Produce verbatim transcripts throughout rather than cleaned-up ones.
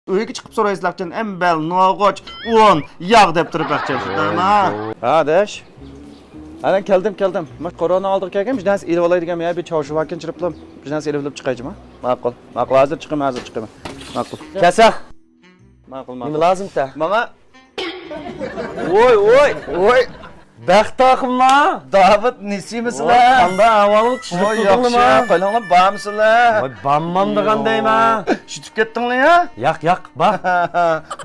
ئۆيگە چىقىپ سورايسىلەرچۇ، ئەمبەل، نوغۇچ، ئۇن، ياغ دەپ تۇرۇپ بەقچە شۇنداقما؟ ھە، ئاداش. ئانا كەلدىم، كەلدىم. مانا كورونا ئالدىغا كەلگەن، بىر نەرسە ئېلىپ ئالاي دېگەن، يا بىر چاۋشىۋاكىن چىرىپلىم. بىر نەرسە ئېلىپ چىقايچىما؟ ماقۇل. ماقۇل، ھازىر چىقىمەن، ھازىر چىقىمەن. ماقۇل. كەلسە. ماقۇل، ماقۇل. نېمە لازىم تە؟ ماڭا. ۋوي، ۋوي. ۋوي. بەخت ئاخۇنما؟ داۋۇت، نېسىمىسىلەر؟ قانداق ئەھۋالىڭ؟ چۈشلۈك تۇردۇڭلىما؟ ياخشى، قايلاڭلار بارمىسىلەر؟ ۋاي، بارمامدىغان دەيمەن. شىتىپ كەتتىڭلار يا؟ ياق، ياق، بار.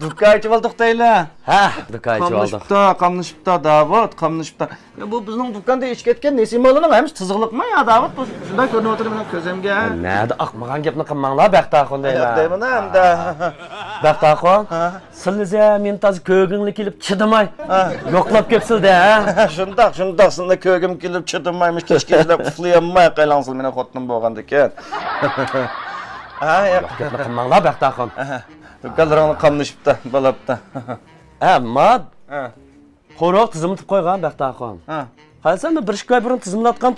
دۇكان ئېچىۋالدۇق دەيلى. ھە، دۇكان ئېچىۋالدۇق. قاملىشىپتا، قاملىشىپتا، داۋۇت، قاملىشىپتا. يا، بۇ بىزنىڭ دۇكاندا ئېچىپ كەتكەن نېسىمالارنىڭ ھەممىسى تىزىقلىقما يا، داۋۇت؟ بۇ شۇنداق كۆرۈنۈۋاتىدۇ مېنىڭ كۆزۈمگە. نەدە ئاقمىغان گەپنى قىلماڭلار، بەخت ئاخۇن دەيمەن. دەيمەن ئەمدى. بەخت ئاخۇن. ھە. سىلىزە مېنى تازا كۆرگۈڭلار كېلىپ چىدىماي يوقلاپ كەپسىلدە، ھە؟ شۇنداق، شۇنداق، سىلىنى كۆرگۈم كېلىپ چىدىماي، مۇشۇ كېچە كېچىلەپ ئۇخلىيالماي قايلاڭ سىلى مېنىڭ خوتۇنۇم بولغاندىكىن. ھە، ياق. ياق گەپنى قىلماڭلار، بەخت ئاخۇن. ھە، دۇكانلىرىڭلار قاملىشىپتۇ، بولاپتۇ. ھە، ما قورۇق تىزىملىتىپ قويغان، بەخت ئاخۇن. ھە. قارىسام، بىر ئىككى ئاي بۇرۇن تىزىملاتقان،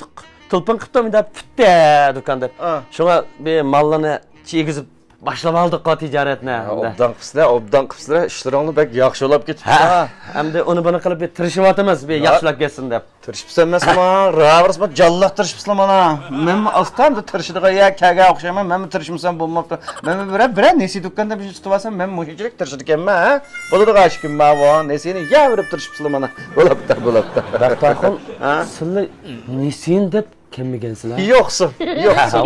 تېلېفون قىپتۇ، مۇنداق پۈتتى دۇكان دەپ. ھە. شۇڭا بىر ماللىنى چىگىزىپ باشلىۋالدۇققۇ تىجارەتنى. ھە، ئوبدان قىپسىلەر، ئوبدان قىپسىلەر. ئىشلىرىڭلار بەك ياخشى بولاپ كېتىپتۇ. ھە. ئەمدى ئۇنى بۇنى قىلىپ بىر تىرىشىۋاتىمىز، بىر ياخشىلاپ كەتسۇن دەپ. تىرىشىپسەن ئەمەسمۇ؟ راۋۇرۇسما جانلىق تىرىشىپسىلەر مانا. مەنمۇ ئاستا ئەمدى تىرىشىدىغان يەر كەلگەن ئوخشايمەن. مەنمۇ تىرىشمىسام بولماپتۇ. مەنمۇ بىرەر، بىرەر نېسى دۇكاندا بىر ئىش تۇتۇۋالسام، مەن مۇشۇنچىلىك تىرىشىدىكەنمەن، ھە؟ بولىدىغان ئىش كۈنما بۇ. نېسىنى يەۋېرىپ تىرىشىپسىلەر مانا. بولاپتۇ، بولاپتۇ. بەخت ئاخۇن، ھە؟ سىلى نېسىنى دەپ كەلمىگەنسىلەر؟ يوقسۇ، يوقسۇ.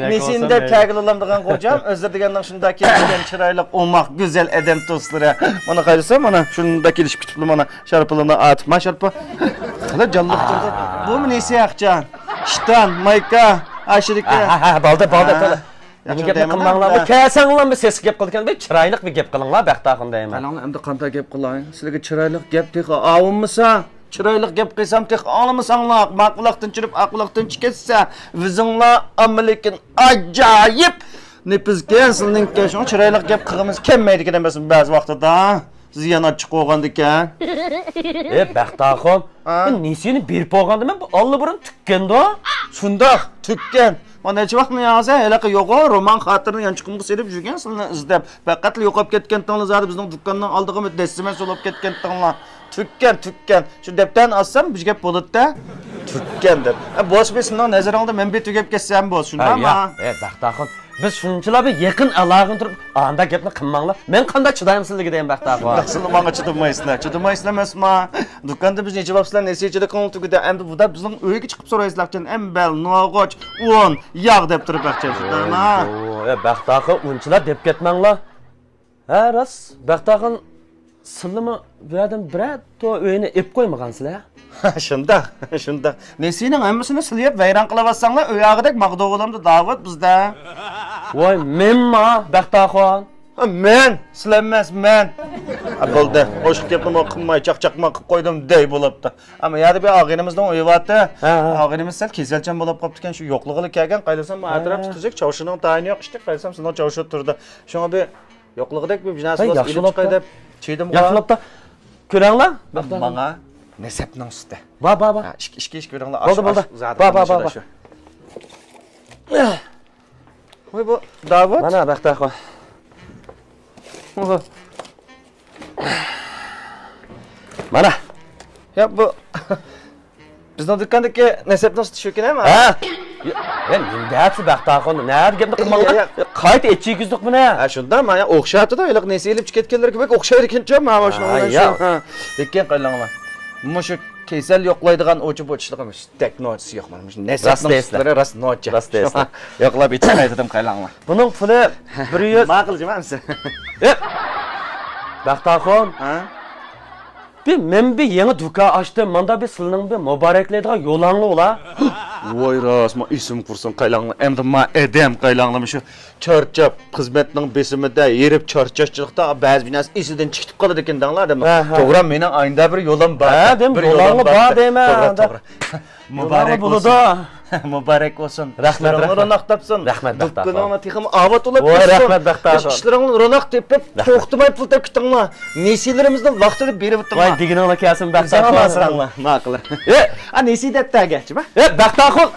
نېسىنى دەپ كەلگىلى بولامدىغان غوجام، ئۆزلىرى دېگەننىڭ شۇنداق كېلىشكەن چىرايلىق، ئوماق، گۈزەل ئادەم دوستلىرى. مانا قارىسا، مانا شۇنداق كېلىشىپ كېتىپلا، مانا شارپىلىنى ئاتىپ، ما شارپا. قىلىپ جانلىق تۇردى. بۇمۇ نېسى ئاقچان؟ ئىشتان، مايكا، ئاشىرىكە. ھە، ھە، ھە، بولدى، بولدى، ھە. تولا. نېمە گەپنى قىلماڭلار، بۇ كەلسەڭلارمۇ سېسىق گەپ قىلىدىكەن، بىر چىرايلىق بىر گەپ قىلىڭلار، بەخت ئاخۇن دەيمەن. قاراڭلار، ئەمدى قانداق گەپ قىلاي؟ سىلەرگە چىرايلىق گەپ تېخى ئاۋۇنمىسا، چىرايلىق گەپ قىلسام تېخى ئاڭلىمىساڭلار، ما قۇلاقتىن چىرىپ، ئا قۇلاقتىن چىقىپ كەتسە، ئۆزۈڭلار ئامما لېكىن ئاجايىپ نېپىزكەن سىلىنىڭكى، شۇڭا چىرايلىق گەپ قىلغىمىز كەلمەيدىكەن ئەمەسمۇ بەزى ۋاقتىدا. زىيان ئاچچىق بولغاندىكەن. ئى، بەخت ئاخۇن، ھە؟ بۇ نېسىنى بېرىپ بولغاندا مەن بۇ ئاللىبۇرۇن تۈگكەندۇ. شۇنداق، تۈگكەن. مانا نەچچە ۋاقىتنى ياڭزا، ھېلىقى يوغان رومان خاتىرىنى يانچۇقۇمغا سېلىپ يۈرگەن سىلىنى ئىزدەپ. پەقەتلا يوقاپ كەتكەنتىڭلار زادى بىزنىڭ دۇكاننىڭ ئالدىغىمۇ دەسسىمە سولاپ كەتكەنتىڭلار. تۈگكەن، تۈگكەن. شۇ دەپتەرنى ئالسام بىر گەپ بولىدۇ-دە. تۈگكەن دەپ. ئە، بولسا بىر سىلىنىڭ نەزىرىڭدە مەن بىر تۈگەپ كەتسەم بولسا، شۇنداقمۇ؟ ھە، ياق. ئە، بەخت ئاخۇن. بىز شۇنچىلا بىر يېقىن ئالاقىدە تۇرۇپ، ئانداق گەپنى قىلماڭلار. مەن قانداق چىدايمەن سىلىگە دەيمەن، بەخت ئاخۇن. شۇنداق سىلى ماڭا چىدىمايسىلەر، چىدىمايسىلەر ئەمەسما؟ دۇكاندا بىزنى ئېچىۋاپسىلەر، نېسى ئىچىدە كۆڭۈل تۈگىدى. ئەمدى بۇدا بىزنىڭ ئۆيگە چىقىپ سورايسىلەرچۇ، ئەمبەل، نوغۇچ، ئۇن، ياغ دەپ تۇرۇپ بەقچە شۇنداقما؟ ئە، بەخت ئاخۇن، ئۇنچىلا دەپ كەتمەڭلار. ھە، راست، بەخت ئاخۇن، سىلىمۇ بۇ يەردىن بىرەر تۇ ئۆينى ئېپ قويمىغانسىلەر؟ شۇنداق، شۇنداق. نېسىنىڭ ھەممىسىنى سىلى يەپ ۋەيران قىلىۋاتساڭلار، ئۆي ئاغىدەك ماغدۇ بولامدۇ داۋۇت بىزدە؟ ۋاي، مەنما، بەخت ئاخۇن؟ ھە، مەن، سىلەر ئەمەس، مەن. ھە، بولدى، ئوشۇق گەپنىمۇ قىلماي، چاقچاقما قىلىپ قويدۇم دەي بولۇپتۇ. ئەمما يەردە بىر ئاغىنىمىزنىڭ ئۆيى بارتى. ھە، ھە. ئاغىنىمىز سەل كېسەلچان بولۇپ قاپتىكەن، شۇ يوقلىغىلى كەلگەن، قايلىسام، ئەتراپتا تۈزۈك، چاۋشىنىڭ تايىنى يوق ئىشتە، قايلىسام، سىلىنىڭ چاۋشى تۇرىدۇ. شۇڭا بىر يوقلىغۇدەك بىر نەرسە بولسا ئېلىپ چىقاي دەپ چىدىمغا. ياخشى بوپتۇ. كۆرەڭلار. ماڭا نەسەپنىڭ سۈتى. بار، بار، بار. ھە، ئىككى، ئىككى ئىش كۆرۈڭلار. بولدى، بولدى. بار، بار، بار، بار. ۋاي، بۇ داۋۇت. مانا، بەخت ئاخۇن. مانا. يا، بۇ بىزنىڭ دۇكاندىكى نەسەپنىڭ سۈتى شۇكىنەما؟ ھە؟ يا، يا، نېمە دەپسىز بەخت ئاخۇن؟ نەدە گەپنى قىلماڭلار. يا، يا. قايتا ئېچىگۈزدۇق بۇنى. ھە، شۇنداق، مانا ئوخشايتىدۇ، ھېلىقى نېسى ئېلىپ چىكەتكەنلەرگە بەك ئوخشايدىكەن، مانا شۇنىڭ ھە، بىلەن يا. شۇ. ھە. لېكىن قاراڭلار. مۇشۇ كېسەل يوقلايدىغان ئوچى بۇ ئىشلىقىمىز. تەك نوچىسى يوق مانا مۇشۇ نەسەپنىڭ سۈتلىرى راست نوچى. راست دەيسىز. يوقلاپ ئېچىپ قايتىدىم قايلاڭلار. بۇنىڭ پۇلى بىر يۈز. ماقۇل جۇما ئەمسە. ئېي! بەخت ئاخۇن. ھە؟ بىر مەن بىر يېڭى دۇكان ئاچتىم. ماندا بىر سىلىنىڭ بىر مۇبارەكلەيدىغان يولۇڭلار ئۇلا. ۋاي راست، ما ئېسىم قۇرسۇن قايلاڭلار. ئەمدى ما ئادەم قايلاڭلار مۇشۇ چارچاپ، خىزمەتنىڭ بېسىمىدا ھېرىپ چارچاشچىلىقتا بەزى بىر نەرسە ئېسىدىن چىقىپ قالىدىكەن دەڭلار ئادەمنىڭ. ھە، ھە. توغرا، مېنىڭ ئاينىدا بىر يولۇم بار. ھە، دېم، بىر يولۇم بار دەيمەن. توغرا، توغرا. مۇبارەك بولسۇن. مۇبارەك بولسۇن. رەھمەت، رەھمەت. روناق تاپسۇن. رەھمەت، بەخت ئاخۇن. دۇكىنىڭلار تېخىمۇ ئاۋات بولۇپ كەتسۇن. رەھمەت، بەخت ئاخۇن. ئىشلىرىڭلار روناق تېپىپ، توختىماي پۇل تېپىپ كېتىڭلار. نېسىلىرىمىزنى ۋاقتىدا بېرىۋېتىڭلار. ۋاي، دېگىنىڭلار كەلسۇن، بەخت ئاخۇن. ماقۇل. ئە، نېسى دەپتەرگە، جۇما. ئە، بەخت ئاخۇن.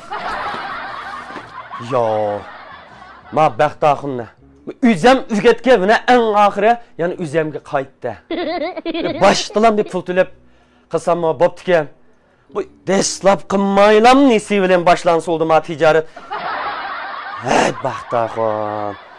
يو. ما بەخت ئاخۇننى. ئۆزەم ئۆگەتكەن، مانا ئەڭ ئاخىرى يەنە ئۆزەمگە قايتتى. باشتىلام دەپ پۇل تۆلەپ قىلساممۇ بوپتىكەن. بۇ دەسلەپ قىلمايلام نېسى بىلەن باشلانسا بولدى ما تىجارەت. ھەي، بەختىيارخۇن.